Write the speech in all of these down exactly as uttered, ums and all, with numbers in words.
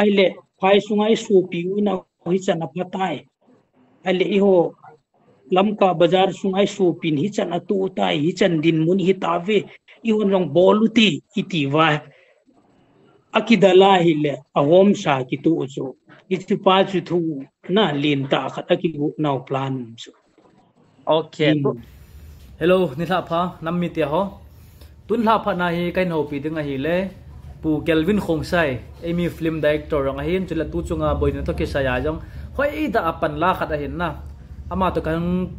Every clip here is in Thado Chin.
Ahile, phai sunga isopiu ina hichan aphatai. Ahile, eiho Lamka bazar sunga isopin hichan atoh tai, hichan dinmun hitauve. Eihon jong bol ute iti uva. Akidal ahile, ahomsa kitoh chu. Hichepa chu thu na lentah khat akigot nau plan um chu. Okay. Hello, nilhah pha, nam mite ho. Tun lhah phatna hi kahin houpi ding ahile, Pu Kelvin Khongsai, eimi film director jong ahin, chule tu chunga boina toh kisai a jong hoitah a panla khat ahin na. Ama toh kahung,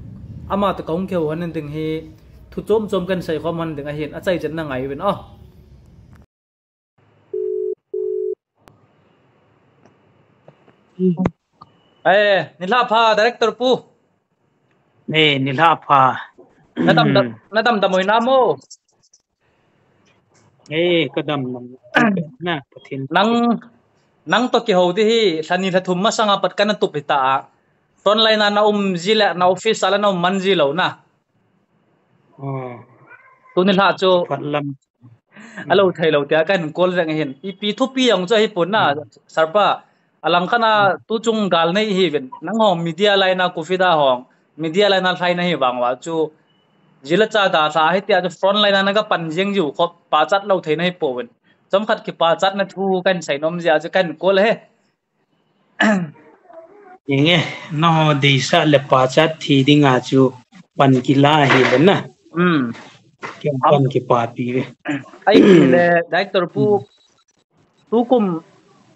ama toh kahung kihou hon ding hi, thu chom chom kahin seikhom hon ding ahin, achaichan na ngai uvin o. Eh, nilhah pha, director pu. Eh, nilhah pha. Nadam dam, nadam dam oi namo. Eh, kadam dam. Na, Pathen. Nang, nang toh kihou ding hi, lha ni lha thum masanga pat kana tup hita a. Frontline a na um ji le, na office a la na um man ji lou na. Tuni lhah chu alou thei lou tia kahin call veng ahin. Ipi thupi jong chu ahipon na, sir pa. Alang khat a tu chung gal nei hiuvin. Nangho media line a, Kufida hong media line a lhai nahi vang uva chu, jila cha dalha hitia chu front line a naga pan jeng jiu kho, pachat lou thei nahi pouvin. Chomkhat kipachatna thu kahin seinom jia chu kahin call ahi. Inge, nangho deisah le pachat thei dinga chu pan kila hile na. Kipan kipapi ve. Ahile director pu, tukum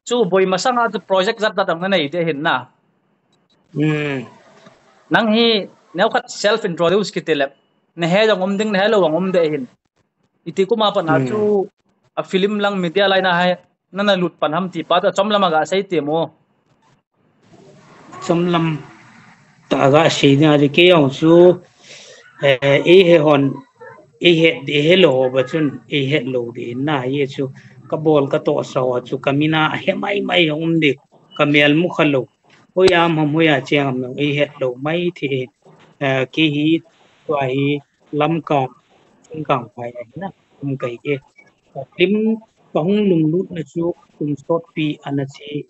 chu boi masanga chu project jat jat ang nanei ding ahin na. Nang hi neokhat self introduce kiti le, nahe jong um ding, nahe lou jong um ding ahin. Iti kuma pat na chu a film lang media line a hi nana lut pan ham ti pa chu chomlam a ga sei temo. Chomlam tah a ga sei ding ahi, kei jong chu, eh, eihe hon, eihet, eihe lou ho ba chun, eihet lou ding na, hiche chu kabol katohsa ho chu kamin a ahe mai mai jong um ding, kamel mu kha lou. Hoiya um ham, hoiya cheng ham jong eihet lou mai thei. Eh, kei hi, tua hi Lamka, Thingkangphai ahi na, um kahi e. Film kahung lunglutna chu kum sotpi ana che.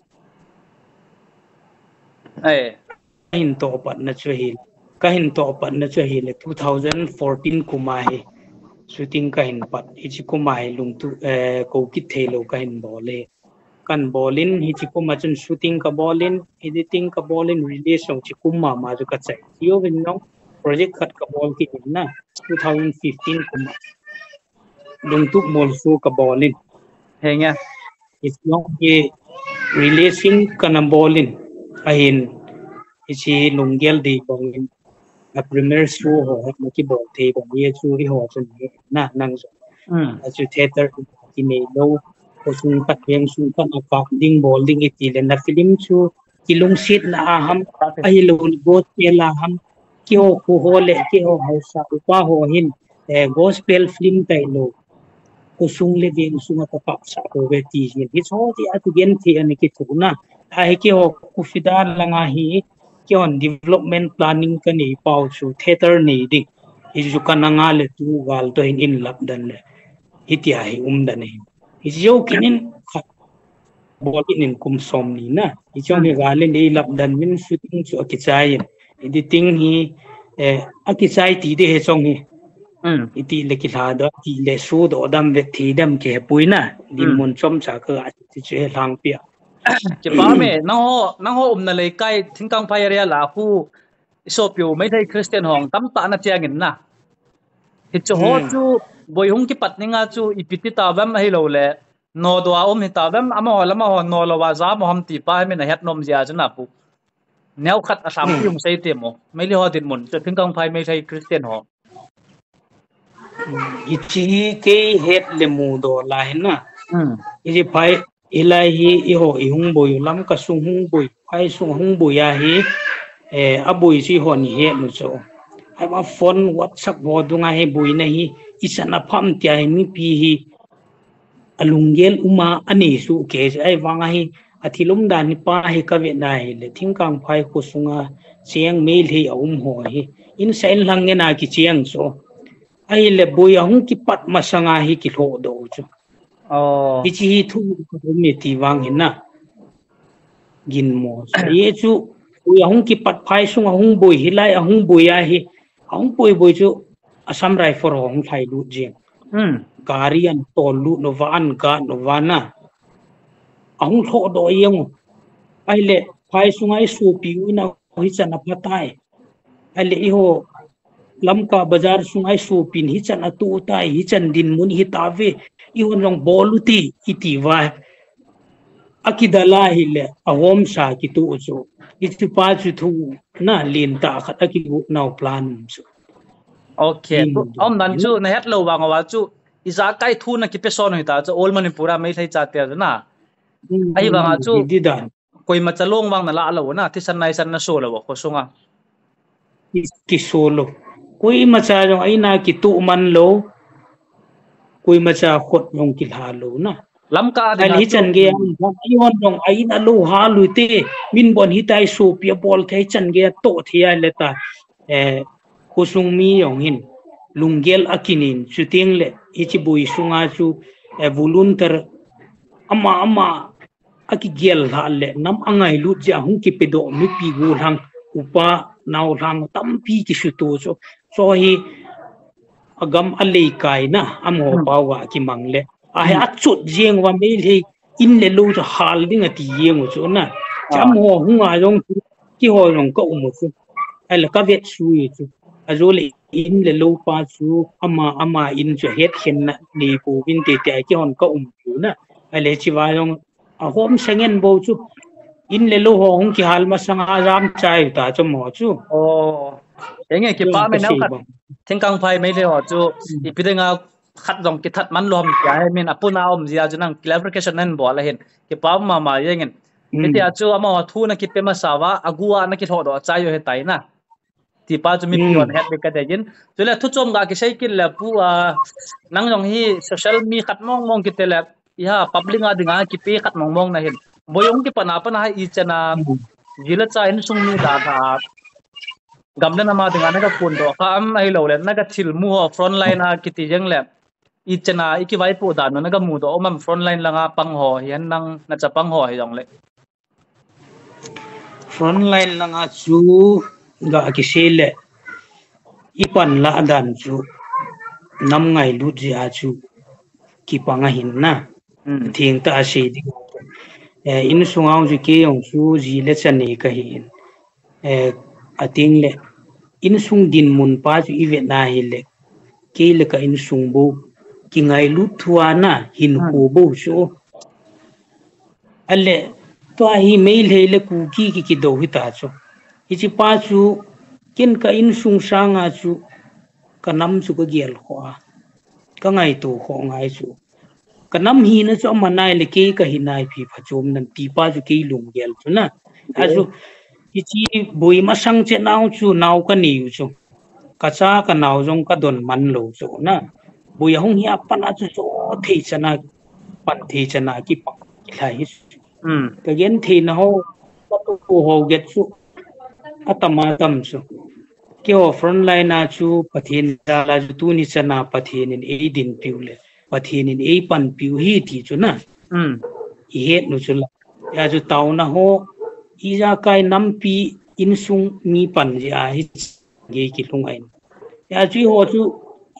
Kahin toh patna chu ahi, kahin toh patna chu ahile two thousand fourteen kum a hi shooting kahin pat, hiche kum a hi lungtup, eh, kou kit thei lou kahin bol e. Kahin bol in, hiche kum a chun shooting kabol in, editing kabol in, release jong hiche kum mama chu kachai. Hiuvin jong project khat kabol kit in na, two thousand fifteen kum a. Lungtup molso kabol in. Henge. Hiche jong hi release in kana bol in. Ahin, hiche lunggel dei bang in. A premiere show ho, na kibol thei bang, hiche chu eiho chun na, nang jong. Hiche theater kinei lou, khosung khat, veng sung khat a kap ding, bol ding iti le na film chu kilungsetna a ham, ahilou le gospel a ham, keiho kho ho le keiho haosa upa ho hin, eh, gospel film tailou, khosung le veng sunga kakapsah pouve ti hin. Hiche ho hi akigen thei ana kithoh na. Ahi keiho Kufida langa hi, keihon development planning kanei pau chu theater nei ding. Hichu kana ngah le tu gal toh hin in lapdan le. Hitia hi umdan ahi. Hiche jou kit in khat bol kit in kum somni na. Hiche jong hi gal in eilapdan in shooting chu akichai in. Editing hi, eh, akichai ti ding hiche jong hi. Iti le kilhadoh, iti le sudoh dam vet thei dam kihepui na. Dinmun chomcha kaga ti chu hi lhangpia. Kipah e, nangho, nangho umna leikai Thingkangphai area la khu isopiu Meitei Christian ho tamtah ana cheng in na. Hiche ho chu boi hung kipat ninga chu ipi ti tauvem ahilou le, nodoh a um hitauvem, amaho le amaho nolou a jamo ham ti pa hi min ahet nom jia chu na pu. Neokhat a lhangpi hung sei temo. Meitei ho dinmun chu Thingkangphai Meitei Christian ho. Hiche hi kei het le mudoh la hin na. Hiche phai, hilai hi eiho ihung boi u, Lamka sung hung boi, phai sung hung boi a hi, eh, aboi chu eihon ihet u chu. Ahivang phone, WhatsApp ho dunga hi boina hi ichan apham tia hi mipi hi alunggel uma anei soh kei chu. Ahivang a hi athil umdan hi pa hi kavet na hile Thingkangphai khosunga cheng Meitei aum ho hi insa inlhang ngen a kicheng chu. Ahile boi ahung kipat masanga hi kilhohdoh u chu. Hiche hi thu kaum e ti vang hin na. Ginmo. Ye chu, boi ahung kipat phai sung ahung boi hilai, ahung boi ahi. Ahung boi boi chu, Assam Rifle ho hung lhai lut jing. Hmm. Gari an tol lut nova, an gat nova na. Ahung lhoh doh jeng u. Ahile, phai sunga i sopi u in a hichan a phatai. Ahile, eiho, Lamka bazar sunga i sopin hichan a tu tai, hichan dinmun hi tave, eihon jong bol u ti, i ti uva. Akidal a hile, ahomsa kitu chu. Hichu pa chu thu na lentah khat akigot nau plan chu. Okay. Dinmun tu, um, dan chu na het lou vang uva chu, ijakai thu na kipe son u hita chu, Old Manipur a Meitei chate chu na. Hmm, ahi vanga chu, di dan. Koima cha long vang na la lou na, thisan naisan na so lou, khosunga. Kiso lou. Koima cha jong a in a kitoh man lou. Koima cha khut jong kilha lou na. Lamka a dinga chu. Ahile hichan gei a, eihon jong a in a lou hal u te, min bon hitia i sopi a bol thei chan gei a toh thei a le ta. Eh, khosung mi jong hin, lunggel a kinin, chuteng le, hiche boi sunga chu, eh, volunteer, ama, ama, akigel lhah le, nam angailut jeh a hung kipedoh mipi golhang, upa, naolhang, tampi kisuto chu. Chu hi, agam a leikai na, amaho pao a kimang le. Ahi achot jeng uva Meitei, in le lou chu hal ding ati jeng u chu na. Chu amaho hung a jong chu, keiho jong ka um u chu. Ahile ka vetsui chu. Ajole in le lou pa chu, ama, ama in chu hetkhenna nei pouvin te tia keihon ka um chu na. Ahile hiche va jong ahomsa ngen bou chu. In le lou ho hung kihal masanga jam chai u ta chu mo chu. Oh. Enge, kipa me nau khat. Thingkangphai Meitei ho chu, ipi dinga khat jong kithat man lou ham tia, I mean, apuna um jia chu nang clarification nan bol ahin. Kipa mama jengin. Hitia chu amaho thu na kipe masa uva, agu a na kilhoh doh chai u hitai na. Ti pa chu mipi hon het ding ka dei in. Chule thu chom ga kisei kit le pu a, nang jong hi social mi khat mong mong kiti le, iha public a dinga kipe khat mong mong na hin. Boi hung kipat na pat a hi ichan a, ji le cha insung mi dan a, gam le nam a dinga na ga phondoh kha am ahilou le, na ga thilmu ho frontline a kiti jeng le, ichan a i kivaipoh dan u na ga mudoh um am frontline langa pang ho, hihen nang na chapang ho hi jong le. Frontline langa chu ga kisei le, i panlah dan chu nam ngailut jeh a chu kipang ahin na. Hmm. Thengtah a sei ding. Eh, insung a chu kei jong chu ji le cha nei kahin. Eh, ateng le, insung dinmun pa chu i vet na hile, kei le ka insung bou, kingailut thua na, hinkho bou chu. Ahile, tua hi Meitei le Kuki ki kidou hita chu. Hiche pa chu, ken ka insung sanga chu, ka nam chu ka gel khoh a, ka ngaito khoh ngai chu. Ka nam hina chu ama nai le kei ka hi nai pi phachom nan ti pa chu kei lunggel chu na. Achu, hiche boi masang che nau chu nau ka nei u chu. Ka cha ka nau jong ka don man lou chu na. Boi ahung hi a pat a chu cho thei chan a, pan thei chan a kipan kilhai hi. Hmm. Ka genthei na ho, ka tu ho get chu. Atam atam chu. Keiho frontline a chu Pathen jal a chu tuni chan a Pathen in eidinpiu le. Pathen in eipanpiu hi ti chu na. Hmm. I het u chu la. Hia chu taona ho, ijakai nampi insung mi pan jeh a hi gei kilhung ahin. Hia chu eiho chu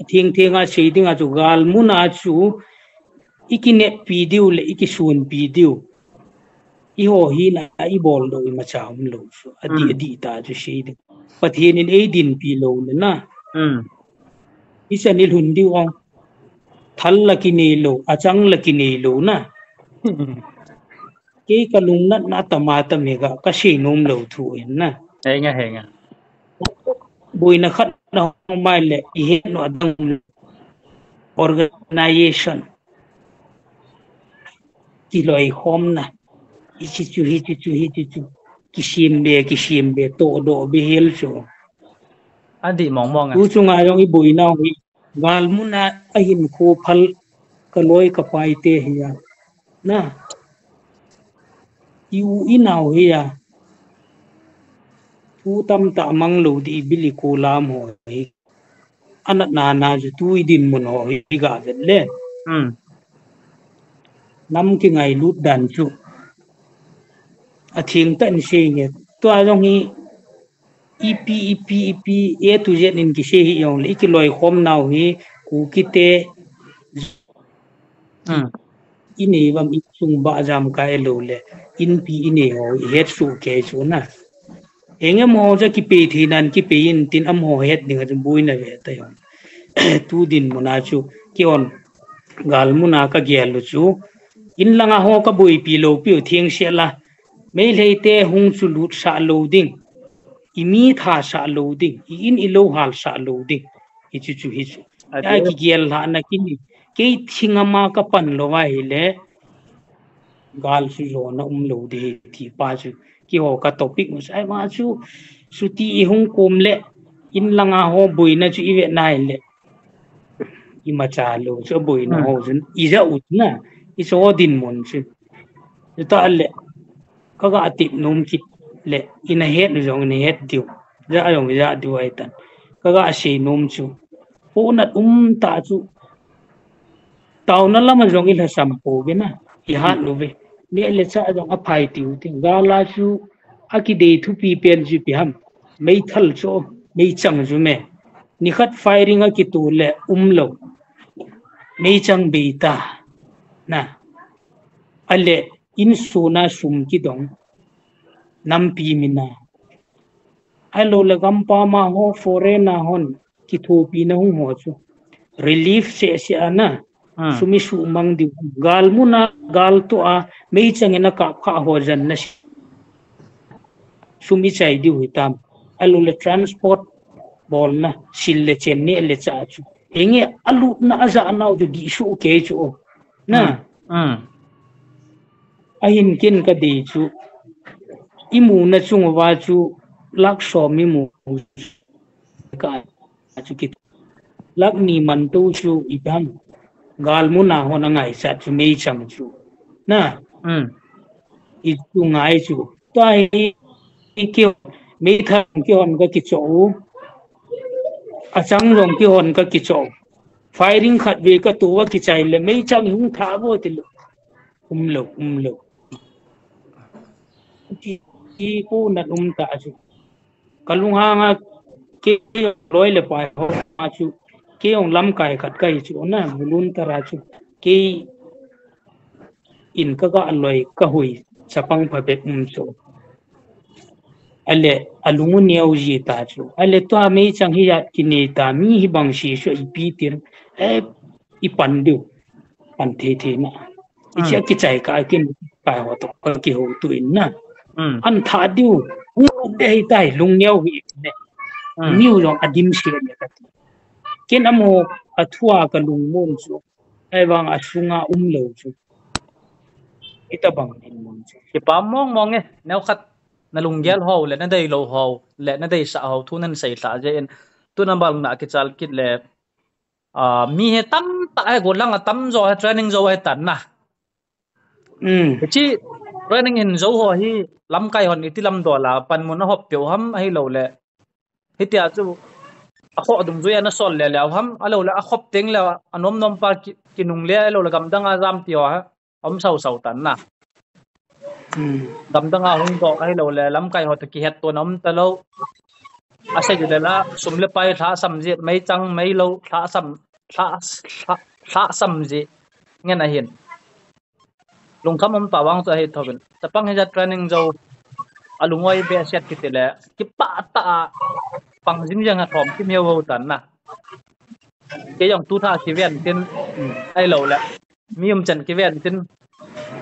atheng theng a sei ding a chu galmun a chu i kineppi diu le i kisunpi diu. Eiho hina i boldoh imacha umlou chu. Adih, hmm, adih ta chu sei ding. Pathen in eidinpi lou le na. Hmm. Ichan i lhun diu ong. Thal la kinei lou, achang la kinei lou na. Kei ka lungnatna atam atam hi ga, ka sei nom lou thu ahin na. Henga, henga. Boina khat na hung mai le, i het u adang organization. Kiloikhomna. Hiche chu, hiche chu, hiche chu. Kisem be, kisem be, tohdoh be hel chu. Adih mong mong a. Tu chunga jong i boina u hi. Galmun a ahinkho phal ka loi ka pai te hi a. Na. I u i nau hi a. Thu tamtah mang lou ding i bil i kolam ho hi. Anatna na chu tu i dinmun ho hi ga vet le. Hmm. Nam kingailut dan chu. atheng tah in sei nge. Tua jong hi ipi, ipi, ipi, A to Z in kisei hi jong le, i kiloikhom nau hi, Kuki te Hmm. i nei uvam, insung bah jam kai lou le, inpi i nei ho, i het soh kei chu na. Engem ho cha kipei thei nan kipei in tin amaho het ding a chu boina ve ta jong. Tu dinmun a chu, keihon, galmun a ka gel u chu, in langa ho ka boipi lou piu theng se la, Meitei te hung chu lutsah lou ding, i mi thasah lou ding, i in i lou halsah lou ding, hichu chu hi chu. Ai kigel lhah na kini, kei thing ama ka pan lou va hile, gal chu jona um lou ding hi ti pa chu, keiho ka topic mu sai ma chu, chuti i hung kom le, in langa ho boina chu i ve na hile, imacha lou chu boina ho chun, i ja u na, i cho dinmun chu. Chutah le, ka ga tip nom kit le, i na het u jong i na het diu, ja jong ja diu ahi tan. Ka ga sei nom chu, ponat um tah chu, taona lama jong i lhasam pouve na, i hat lou ve. Neh le chah jong aphai tiu ting. Gal a chu, akidei thupi pen chu ipi ham. Meithal chu, meichang chu me. Nikhat firing akitu le um lou. Meichang bei ta. Na. Ale, insung a sum kidong. Nampi min a. Ahilou le gampam a ho, foreign a hon, kithopina hung ho chu. Relief seh seh a na. Hmm. Sum i suhmang diu. Galmun a, gal toh a, meichang in a kap kha ho jan na si. Sum i chai diu hitam. Ahilou le transport bolna, sil le chen neh le chah chu. Henge alutna a ja nau chu dih soh kei chu. Na. Hmm. Hmm. Ahin ken ka dei chu. I muna chung uva chu lakh som i mu ka chu kit. Lakh ni man tou chu ipi ham. Galmun a hon angaichat chu meichang chu. Na. Hmm. I chu ngai chu. Tua hi kei, meithal keihon ka kichoh u. Achang jong keihon ka kichoh u. Firing khat ve ka tu a kichai le meichang hung tha vo ti lou. Um lou, um lou. Ti, ti ponat um tah chu. Ka lunghang a kei loi le pai ho a chu. Kei jong lamkai khat ka hi chu na, volunteer a chu. Kei in ka ga loi ka hui chapang phabep um chu. Ale, alung u neo ji ta chu. Ale, tua meichang hi jat kinei ta, mi hi bang si su ipi tir. Eh, i pan diu. Pan thei thei na. I chia kichai ka kin pai ho to ka kihoutu in na. Hmm. An tha diu. U de hi tai lung neo hi ne. Hmm. Niu jong adim si ne ka ti. Ken amaho a thu a ka lungmon chu. Ahivang a sunga um lou chu. Hitabang dinmun chu. Kipa mong mong e, neo khat na lunggel ho le na deilou ho le na deisah ho thu nan sei lha jeh in. Tuna bang na kichal kit le, ah, mi hi tamtah hi gollhang a tamjo hi training jo hi tan na. Hmm. Hiche training in jo ho hi lamkai hon iti lam dol a panmun a hop peh u ham ahilou le. Hitia chu akhoh dungjui a na sol le le u ham, ahilou le akhop teng le anom nom pa ki, kinung le ahilou le gamdang a jampi ho ha, um sau sau tan na. Hmm. Gamdang a hung doh ahilou le lamkai ho toh kihetto na um talou. Asei le la sum le pai lhasam ji, meichang meilou lhasam, lha, lha, lhasam ji ngen ahin. Lungkham um ta vang chu ahi thovin. Chapang hi jat training jo. Alungoi behseh kiti le. Kipah tah a pang jing jeng a thom kim hiu hiu tan na. Kei jong tu tha kiven tin, hmm, ahilou le. Mi um chan kiven tin.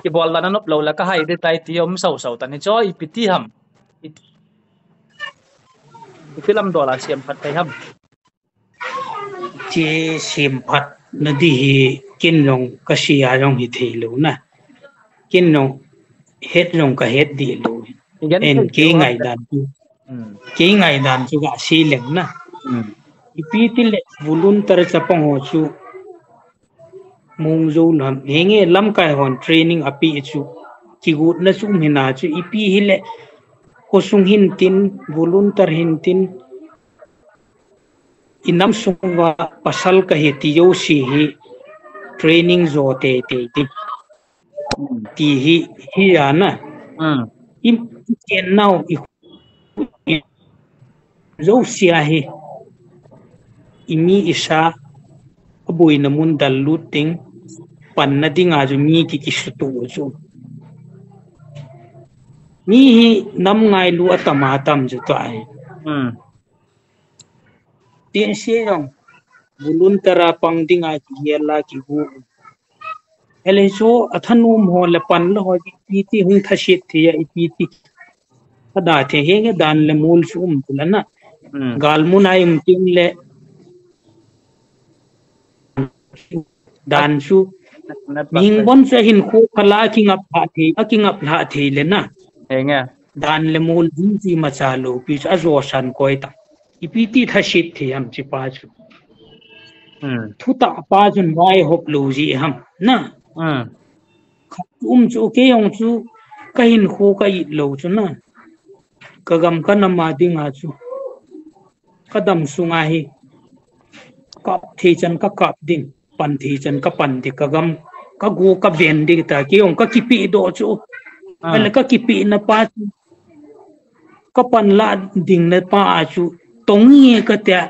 Kibol dan a nop lou le ka hai ding tai ti um sau sau tan. Hiche ipi ti ham. Iti, iti lam dol a siam phat thei ham. Che semphat na di hi ken jong ka sia jong hi thei lou na. Ken jong het jong ka het di lou. Igan en thei kei lou ngaidan chu. Hmm. Kei ngaidan chu ka sei leng na. Hmm. Ipi ti le volunteer chapang ho chu mong jo lam. Henge lamkai hon training api chu. Kigotna chu um hina chu ipi hile khosung hin tin, volunteer hin tin, i nam sung uva pasal ka hi ti jouse hi training jo teitei ti. Ti hi, hi a na. Hmm. I, i chennau, i, i, jouse ahi. I mi i sa, aboina mun dallut ding, panna dinga chu mi ki kisutu chu. Mi hi nam ngailu atam atam chu tua hi. Hmm. Tin se jong, volunteer a pang dinga kihel a kigu. Ele chu athanom ho le panla ho ipi ti hung thasit thei a ipi ti. Ada the henge dan le mol chu um tu la na. Hmm. Gal mun a um tin le dan chu. Mihing bon chu ahin khu khala akingap lha thei, akingap lha thei le na. Henge. Dan le mol ding chi macha lo pi chu ajo san koi ta. Ipi ti thasit thei ham chi pa chu. Hmm. Thutah pa chun vai hop lo ji ham na. Hmm. Khat um chu kei jong chu kahin khu ka it lo chu na. Kagam kanam a dinga chu. Kadam sunga hi. Kap thei chan kakap ding. Pan thei chan kapan ding. Kagam kagu kaven ding ta. Kei jong kakipe doh chu. Ah. Ele kakipe na pa chu. Kapan la ding na pa a chu. Tong nge kati a.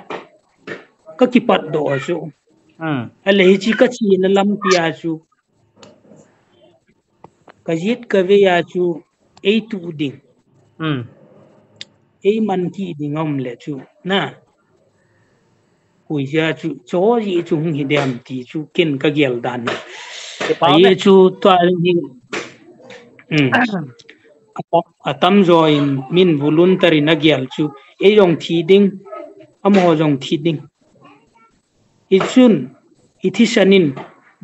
Kakipat doh chu. Hmm. Ele hichi kachi na lampi a chu. Kajet kave a chu eituh ding. Hmm. Eiman kit ding um le chu. Na. Koi ja chu, cho ji chu hung hi dem ti chu ken kagel dan. Ahi chu tua hi. Hmm. Atam, atam jo in min volunteer in agel chu. Ei jong thi ding. Amaho jong thi ding. Hichun, ithisan in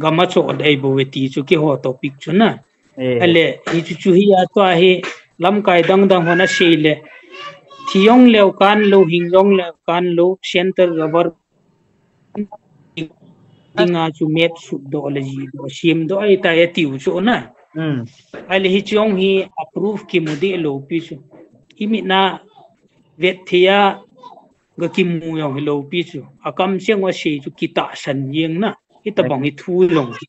gam achoh dei bou ve ti chu keiho topic chu na. Eh. Ale, hichu chu hi a tua hi lamkai dang dang hon asei le. Thi jong leu kan lo, hing jong leu kan lo, center gabar dinga chu map sut doh le ji doh, sim doh ahi ta e tiu chu na. Hmm. Ale hichu jong hi approve kimu deh lo pi chu. Imit na vet thei a ga kimu jong hi lo pi chu. Akam cheng uva sei chu kitahsan jeng na. Hitabang hi thu jong hi.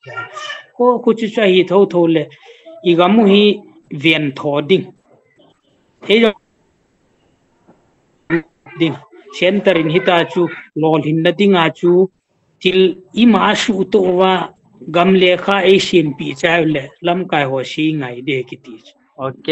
Ko, ko chu chu ahi tho tho le. I gam u hi ven tho ding. He jong ding. Center in hita chu lolhinna dinga chu thil ima asuhtoh uva gam le kha eisempeh chai u le lamkai ho sei ngai ding kiti chu. Ok.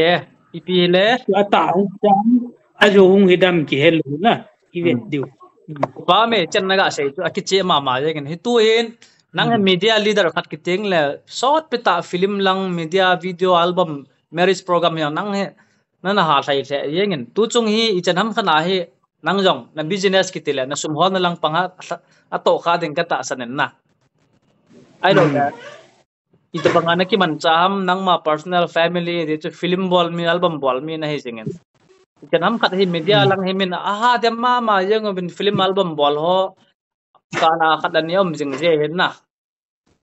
Ipi le? Atah hung chang, ajo hung hi dam kihe lou na. I vet diu. Hmm. Pame, chen na ga sei chu akicheh mama jeng in. Hitu hin, nang hi media leader khat kiti le, sotpi tah film lang, media, video, album, marriage program jong nang hi, nana ha lhai lheh jeng in. Tu chung hi, ichan ham khat a hi, nang jong, na business kiti le, na sum holna lang pang a, atoh kha ding katahsan in na. Ahilou le, Itabanga na kimanchah ham, nangma personal family, ti chu film bol mi, album bol mi nahi jing in. Ichan ham khat hi media lang hi min aha dem mama jeng uvin film album bol ho. Kana khat ani um jing je hin na.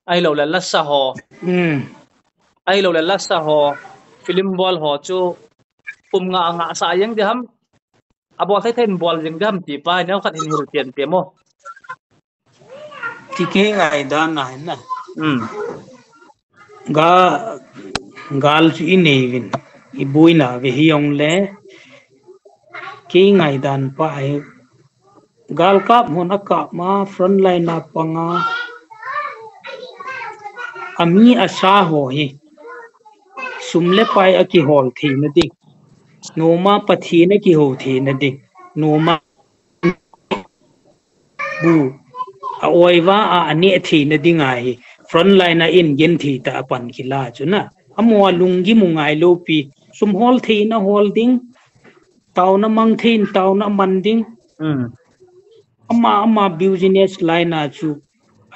Ahilou le lasa ho. Hmm. Ahilou le lasa ho. Film bol ho chu kum nga nga sa jeng ding ham. Abol thei thei in bol jing ding ham ti pa, neo khat hin hil pian pian mo. Ti kei ngaidan ahi na. Hmm. Ga, gal chu i nei uvin, i boina ve hi jong le. Kei ngaidan pa hi. Gal kap hon akap ma, front line a pang a. Ami asa ho hi. Sum le pai akihol theina ding. Noma Pathen akihou theina ding. Noma bu a oiva a, aneh theina dinga hi front line a in gen thei ta a pan kila chu na. Amaho a lunggim u ngai lou pi, sum hol thei in ahol ding, taona mang thei in taona man ding. Hmm. Ama, ama business line a chu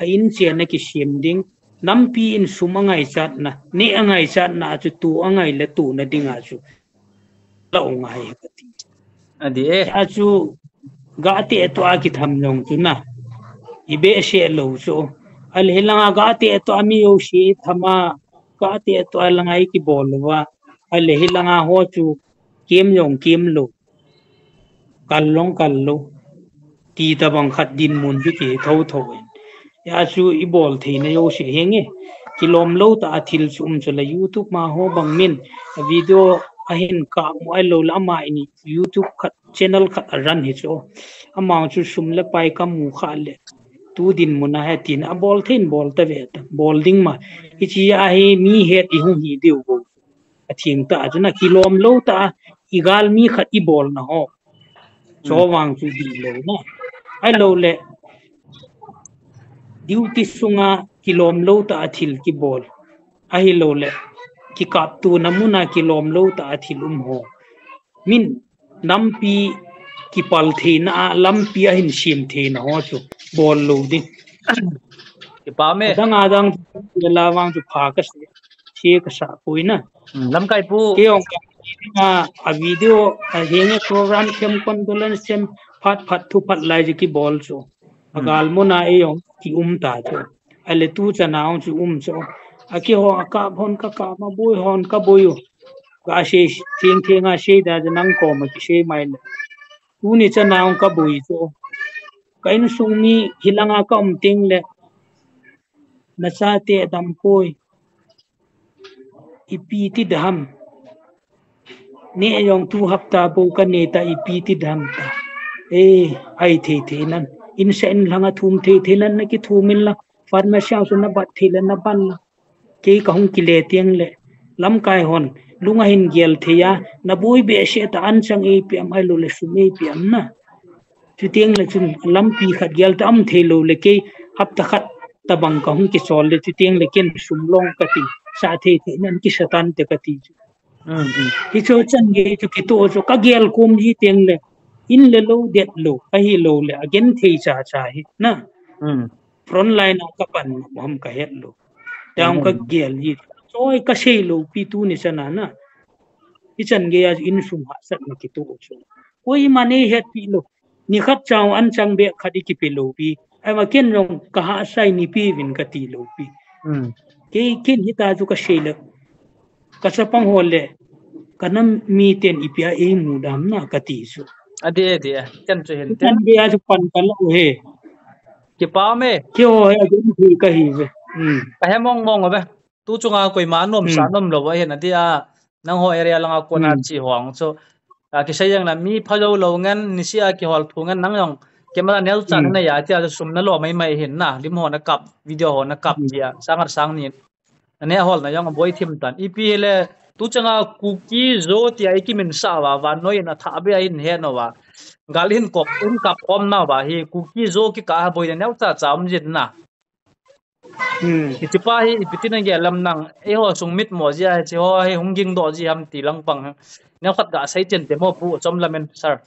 a in chen a kisem ding. Nampi in sum angaichatna, neh angaichatna chu tu angai le tuna dinga chu la u ngai kati. Adi e. Achu ga te to a kitham jong chu na. I behseh lou chu. Ale hilanga ga te to a mi jouse i tham a, ga te to a langa i kibol uva. Ale hilanga ho chu kem jong kem lou. Kal jong kal lou. Ti tabang khat dinmun chu kihe tho tho in. Achu i bol theina jouse henge. Kilom lou ta a thil chu um chu la YouTube ma ho bang min. A video ahin kap mu ahilou le ama in YouTube khat, channel khat a run hi chu. Ama chu sum le pai kamu kha le tu dinmun a hitin abol thei in bol ta ve ta, bol ding ma. Hichi a hi mi het i hung hi diu bou. Atheng tah a chun akilom lou tah a, i gal mi khat i bolna ho. Chu vang chu dihlou na. Ahilou le, duty sunga kilom lou tah a thil kibol. Ahilou le, kikaptona muna kilom lou tah a thil um ho. Min nampi kipal theina a, lampi ahin sem theina ho chu bol lou ding. Kipa me. Adang adang chu la vang chu pha ka se, se ka sa pui na. Hmm, lamkai pu. Kei jong ka, a, a video, a, henge program sem, condolence sem, phat phat thu phat lai chu kibol chu. A gal muna ei jong ki um ta chu. Ahile tu chan a jong chu um chu. A keiho a kap hon ka kap, a boi hon ka boi u. Ka sei, theng theng a sei da chu nang koma kisei mai le. Tuni chan a jong ka boi chu. Ka insung mi hilanga ka um teng le. Na chate dam poi. Ipi ti dam. Ne jong tu hapta bou ka ne ta ipi ti dam ta. Eh, ai thei thei nan. In sa in langa thum thei thei nan na kithum in la. Pharmacy a chu na bat thei le na ban la. Kei ka hung kile teng le. Lamkai hon. Lunga hin gel thei a. Na boi behseh ta an chang ei piam ahilou le sum ei piam na. Chuteng le chun lampi khat gel ta um thei lou le kei hapta khat tabang ka hung kichol le chuteng le ken sum long ka ti sa thei thei nan kisa tan te ka ti chu. Mm, mm. Hichu chan gei chu kitoh chu ka gel kom ji teng le in le lou det lou ahilou le a gen thei cha cha hi na. Mm. Front line a ka pan ham ka het lou. Tang ka gel ji. Choi ka sei lou pi tuni chan a na. Hichan gei a insung hahsatna kitoh chu. Koima nei hetpi lou. Ni khat chang an chang beh khat i kipe lou pi. Ahivang ken jong ka hahsa in ipi vin ka ti lou pi. Hmm. Kei ken hita chu ka sei le. Ka chapang ho le. Ka nam miten ipi a ei mu dam na ka ti chu. Adi, adi, a. Ken chu hin. Ken bia chu pan ka lou he. Kipa me. Keiho he a chu ka hi ve. Hmm. Ka he mong mong ve. Tu chunga koima nom sa nom lou ahin adi a. Nangho area langa kona chi ho ang chu. A, kisei jeng la mi pha jou lou ngen, nisih a kihol thu ngen nang jong. Camera neo chan na ya tia sum na lo mai mai hin na. Lim ho na kap, video ho na kap tia. Sangat sang ni. Na ne hol na jong boi thim tan. Ipi le tu changa Kuki Zo tia i kimin sa va, vannoi in a tha be a in he no va. Gal in kop, in kap kom na va hi Kuki Zo kika boi na neo cha cha um jin na. Hmm. Hiche pa hi, ipi tin a gel lam nang, eiho sung mit mo jia, hiche ho hi hung ging doh ji ham ti lang pang. Neo khat ga sei chen te mo pu, chom lam en, sir.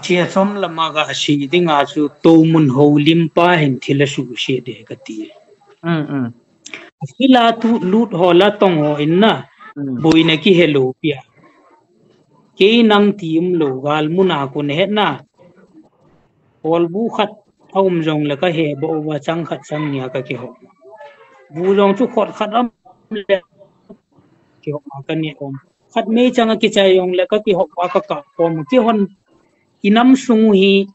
Chia chom lam a ga sei ding a chu, to mun ho lim pa hin thil a su se de ka ti. Hmm, hmm. Sila tu lut ho la tong ho in na, hmm, boina kihe lou pia. Kei nang ti um lou, gal mun a kon he na. Kolbu khat a um jong le ka he bou va chang khat chang ni a ka kihou. Bu jong chu khot khat a um le kihou a ka ni um. Khat mei chang a kichai jong le ka kihou a ka kap kom. Kihon i nam sung hi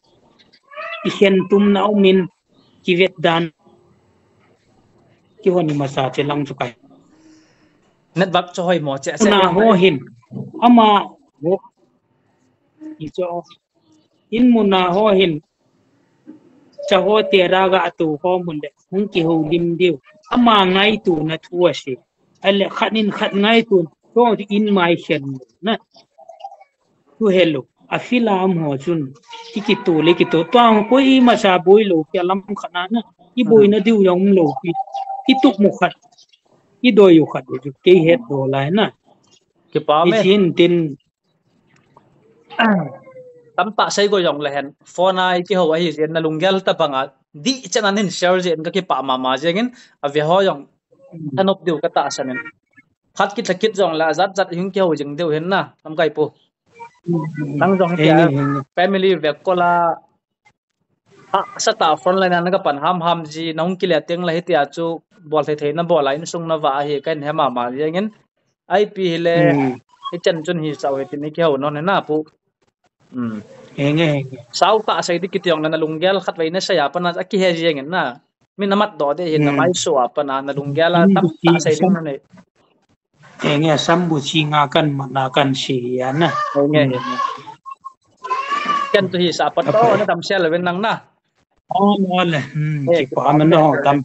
i khen tum na um in kivet dan. Kihon i masa che lang chu kai. Network chu hoi mo che se. Na ho hin. Ama ho. I cho. In mun a ho hin, cha ho te ra ga tu ho mun le, hung kihoulim diu. Ama ngaituna thu a si. Ahile khat in khat ngaituna, chu in mai khen na. Tu hello, a field a um ho chun, i kitu le kitu. Tua ho koima cha boi lou, kia lam khat na na. I boina diu jong um lou pi. I tup mu khat. I doi u khat u chu, kei het do lai na. Kipa me. I chin tin, Tamtah sei go jong le hen, phone a i kihou ahi jeh in na lunggel tabang a, dih chen an hin share jeh in ka kipah mama jeng in, a ve ho jong, thanop diu ka tahsan in. Khat kit le kit jong le, a jat jat i hung kihou jing diu hin na, lamkai pu. Nang jong hi tia, family vek kol a, hahsa tah frontline a na ka pan ham ham ji, na hung kile teng le hitia chu, bol thei thei na bol a, insung na vah ahi, ka hin he mama jeng in, I P hi le, hichan chun hi chau hi tin i kihou non hi na pu. Henge, henge. Sau tah sei di kiti jong le na lunggel khat vei na sei a pat na, a kihe jeng in na. Min na mat doh de hin na mai so a pat na, na lunggel a tam tah sei ding na nei. Enge sambu chi nga kan mat na kan si ya na. Ken tu hi sa pat to na tam sel ven nang na. Oh, no le. Hmm, chi pa man no tam.